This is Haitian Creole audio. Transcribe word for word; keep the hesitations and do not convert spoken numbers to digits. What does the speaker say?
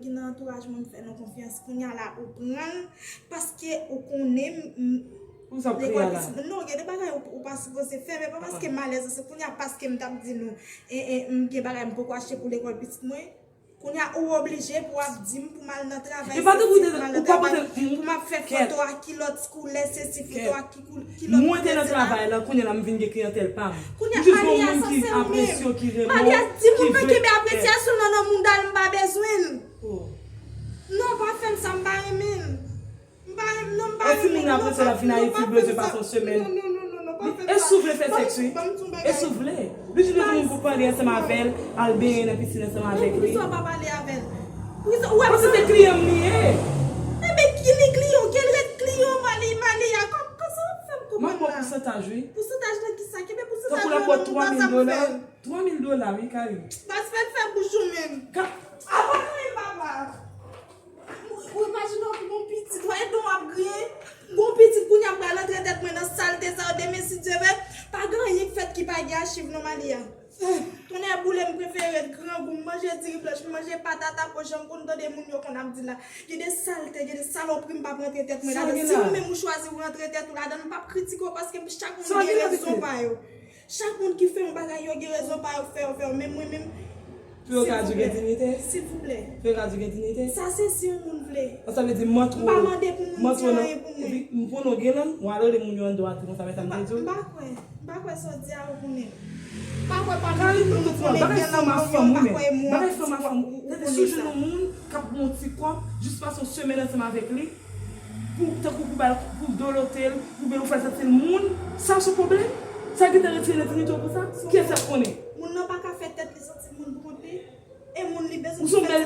ki nan antouraj mwen, m fè nou konfyans. Kounye a la, ou pran l paske ou konnen m, m, Pou sa w kriye la? Non, gen de bagay ou, ou pa sipoze fè, men pa paske m alèz, se kounye a, paske m t ap di nou, e, e, m gen bagay m poko achte pou lekòl pitit mwen. Kounye a, ou oblije pou w ap di m pou m al nan travay, se si pou m al nan travay, pou m ap fè foto ak kilòt koulè, se si foto ak ki koulè. Mwen te nan travay la, kounye a la m vin gen kliyantèl pa m. Kounye a, Malia, sa se ou menm. Malia, di moun nan kenbe apresyasyon nan nan mouda l, m pa bezwen l. Non, pa fè m sa, m pa renmen l. M pa renmen, non, m pa renmen l, non, pa, non, pa fè m sa. E si moun nan apresyasyon l ap vin Ayiti, l bezwen pase yon semèn. Non, non, non, non, non, pa fè m sa. E si w vle fè sèks, wi. E si w vle. Li jis bezwen moun pou pale ansanm avè l, al benyen nan pisin ansanm avèk li. Poukisa w pa pale avè l? Poukisa w wè m sa? Paske se kliyan m li ye. Ebyen, ki li kliyan w? Ke l ret kliyan w, Mali, Malia. Kòman w ap fè m konprann la? M ap ba w pousantaj, wi. Pousantaj nan kisa? Kenbe pousantaj nan mouda sa m fè l. Twa mil dola, wi, Karim. Baz, fè l fè bouch ou menm. Apa mwen, papa? Ou imajine w gon pitit, wè, ede w ap griyen. Gon pitit kounye a pral antre tèt mwen nan salte sa yo demen, si Dye vle. Pa gen anyen k fèt ki pa gen achiv non, Malia. Tonnè boule m, prefere grangou, m manje diri blanch, m manje pat ata po, jan m konn tande moun yo konn ap di la. Gen de salte, gen de salopri m p ap rantre tèt mwen ladan. Si ou menm ou chwazi ou rantre tèt ou ladan l, m p ap kritike w paske chak moun gen rezon pa yo. Chak moun ki fè yon bagay, yo gen rezon pa yo k fè yo fè yo. Men mwen menm, pou yo ka di w gen diyite? Silvouplè. Pou yo ka di w gen diyite? Sa se si yon moun vle. Sa vle di m antre w. M pa mande pou moun di anyen pou mwen. Epi m konnen w gen lang, w al rele moun yo anndan atè konsa, men sa m te di w. M pa kwè. M pa kwè sa w di a ou konnen. M pa kwè pa m di tout moun konnen gen lang, men m pa kwè moun ap di w ou konnen sa. Tande, si w jwenn yon moun k ap ba w yon ti kòb, jis pase yon semèn ansanm avèk li, pou, tankou pou ba l, pou dolote l, pou byen ou fè l santi l moun, sa se pwoblèm? Sa gentan retire nan diyite w pou sa? Kiyès k ap konnen? Moun nan pa ka fè tèt li santi l moun pou kont li. E moun li bezwen pou fè l